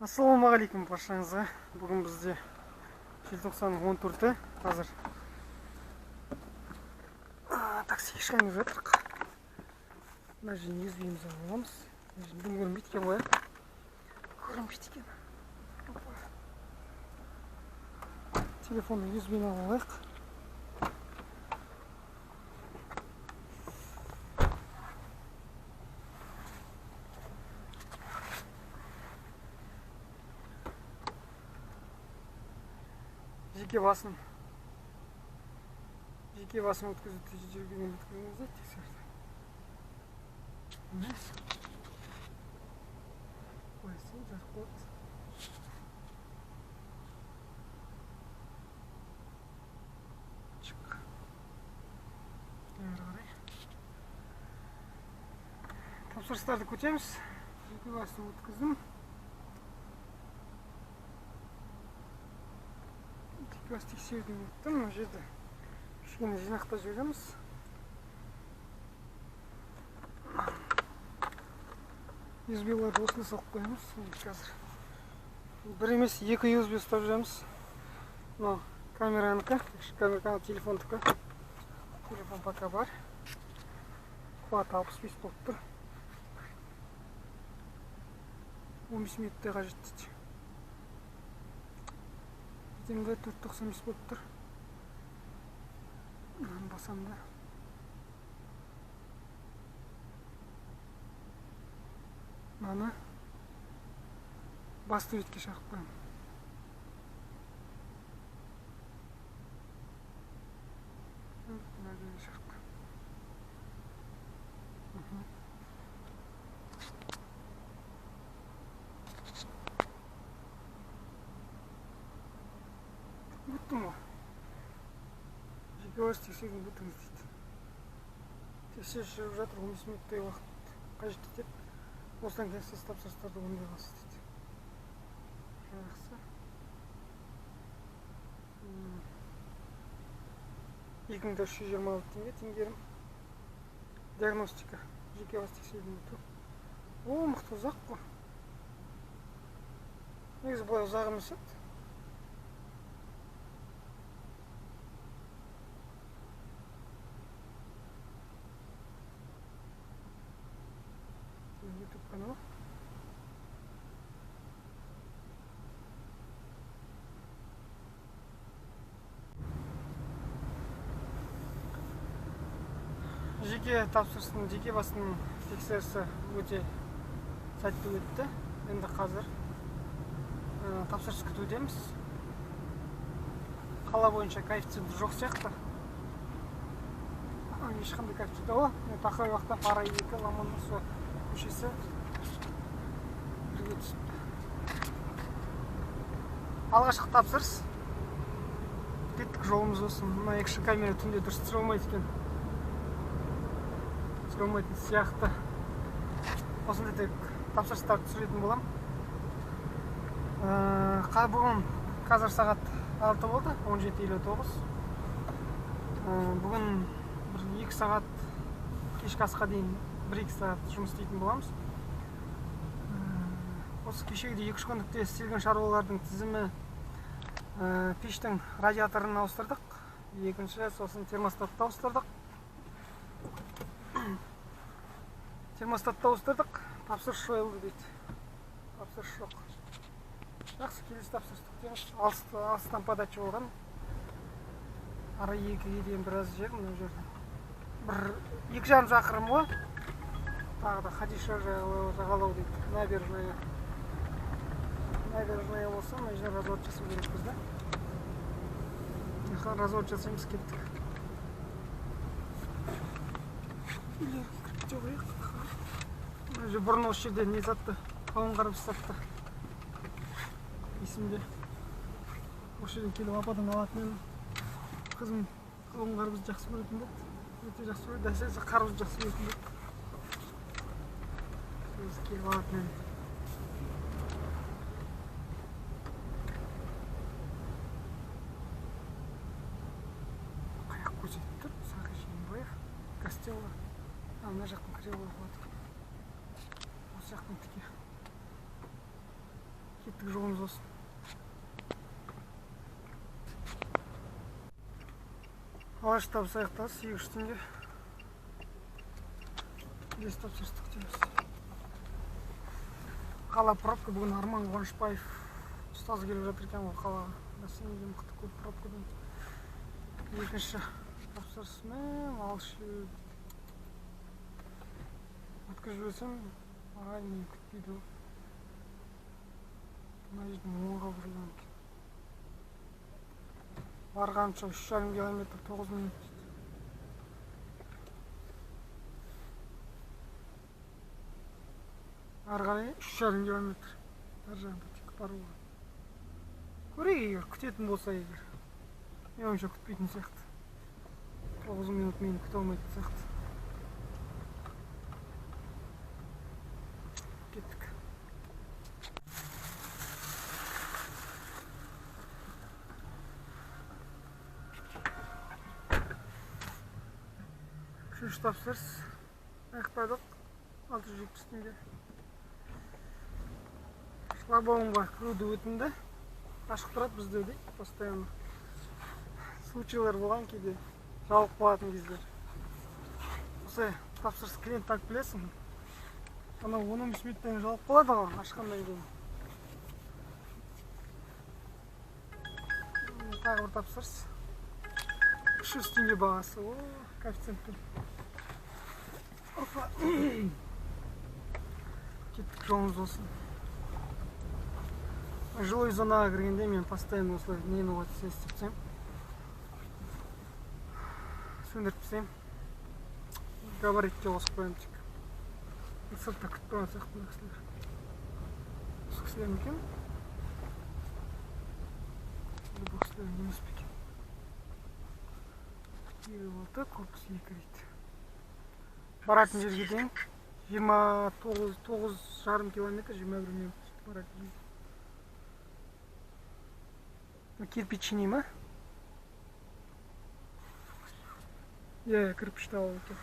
Ассалаумағалейкум баршаңызға. Бүгін бізде желтоқсанның 14-і. Қазір такси шығайын деп жатырық. Мына жерден USB-мізді алып аламыз. Мына жерден дым көрінбейді екен ғой. Көрінбейді екен. Телефонның USB-ні алып алайық. Жеке басын өткізу тәжірибеден өткізіңіздер, тексерді. Қойсын, жарық болады. Шық. Әрі қарай. Тапсырыстарды күтеміз. Жеке басын өткіздім. Бас тексеруден өттім. Мына жерде кішкене жинақтап жібереміз. USB-ларды осында салып қоямыз. Қазір бір емес, екі USB ұстап жүреміз. Мынау камеранікі, камера телефондікі. Телефон пока бар. Қуаты 65 болып тұр. 15 минуттай қажет дейді. Енді 4.95 болып тұр. Мынаны басам да. Мынаны басты бетке шағып қоямын. Мына жерге шағып қоямын. Өттім ғой. Жеке бас тексеруден өтіңіз дейді. Тексеріс жүріп жатыр, 15 минуттай уақыт қажет етеді. Осыдан кейін сіз тапсырыстарды орындай аласыз дейді. Жақсы. 2426 теңге теңгерім. Диагностика. Жеке бас тексеруден өту. О, мықты ұзақ қой. Негізі былай ұзақ емес еді. YouTube канал. Жеке тапсырыстың, жеке басының тексерісі өте сәтті өтті. Енді қазір тапсырыс күтудеміз. Қала бойынша коэффициент жоқ сияқты. Ешқандай коэффициент жоқ. Тақырып уақытта пара 2 Ломоносова көшесі бірге түсіпті. Алғашқы тапсырыс. Кеттік, жолымыз болсын. Мына екінші камера түнде дұрыс түсіре алмайды екен. Түсіре алмайтын сияқты. Осындай тек тапсырыстарды түсіретін боламын. Бүгін қазір сағат 6 болды, 17:59. Бүгін бір 2 сағат кешкі асқа дейін 1-2 сағат жұмыс істейтін боламыз. Осы кешегідей 2-3 күндікте істелген шаруалардың тізімі: пештің радиаторын ауыстырдық, екінші, сосын термостатты ауыстырдық. Термостатты ауыстырдық, тапсырыс жойылды дейді. Тапсырыс жоқ. Жақсы, келесі тапсырысты күтеміз. Алыстан подача болған. Ара 2-ге дейін біраз жер, мына жерде. Бір 2,5 шақырым ғой. Тағы да Хадиша жағалау дейді. Набережная. Набережная болса, мына жерде развод жасау керекпіз да. Развод жасаймыз, кеттік. Үйлерге кіріп кете қояйық. Мына жерде бұрын осы жерде не сатты? Қауын қарбыз сатты. Есімде. Осы жерден келіп ападан алатын едім. Қызым қауын қарбызды жақсы көретін болды. Өте жақсы көреді. Әсіресе қарбызды жақсы көретін болды. Өзі келіп алатын едім. Қаяқ көрсетіп тұр. Сағи Жиенбаев, Костелла. Мына жақтан кіре алуға болады екен. Осы жақтан тіке. Кеттік, Кеттік, жолымыз болсын. Алғашқы табыс аяқталды, 800 теңге. Келесі тапсырысты күтеміз. Қала пробка. Бүгін Арман Қуанышбаев ұстаз келіп жатыр екен ғой қалаға. Бәсеңеге мықты көп пробкадан. Екінші тапсырысымен алшы өткізіп жіберсем, ағай мені күтпейді ғой. Мына жерден оңға бұрылған екен. Барғанша 3,5 километр 9 минут дейді. Ары қарай 3,5 километр. Ар жағында тек баруға. Көрейік, егер күтетін болса егер. Мен ойымша күтпейтін сияқты. 9 минут мені күте алмайтын сияқты. Кеттік. Үшінші тапсырыс аяқтадық. 670 теңге. Шлагбаумға кіруді өтінді. Ашық тұрады бізде дейді, постоянно. Случайлар болған кейде, жауып қалатын кездер. Осы тапсырыс клиент алып келесің, анау 10-15 минуттан жауып қалады ғой ашқаннан кейін. Тағы бір тапсырыс. 300 теңге бағасы. О, коэффициентпен. Опа. Кеттік, жолымыз болсын. Жилой зонаға кіргенде мен постоянно осылай нені істеп тастаймын. Сөндіріп тастаймын. Габаритке қосып қоямын тек. Сыртта күтіп тұрған сияқты мына кісілер. Осы кісілер ме екен? Бұл кісілер емес пе екен? 56, корпус 2 дейді. Баратын жерге дейін 29,5 километр, 21 минут баратын жерге. Кирпичный ма? Иә, кірпішті алып екен.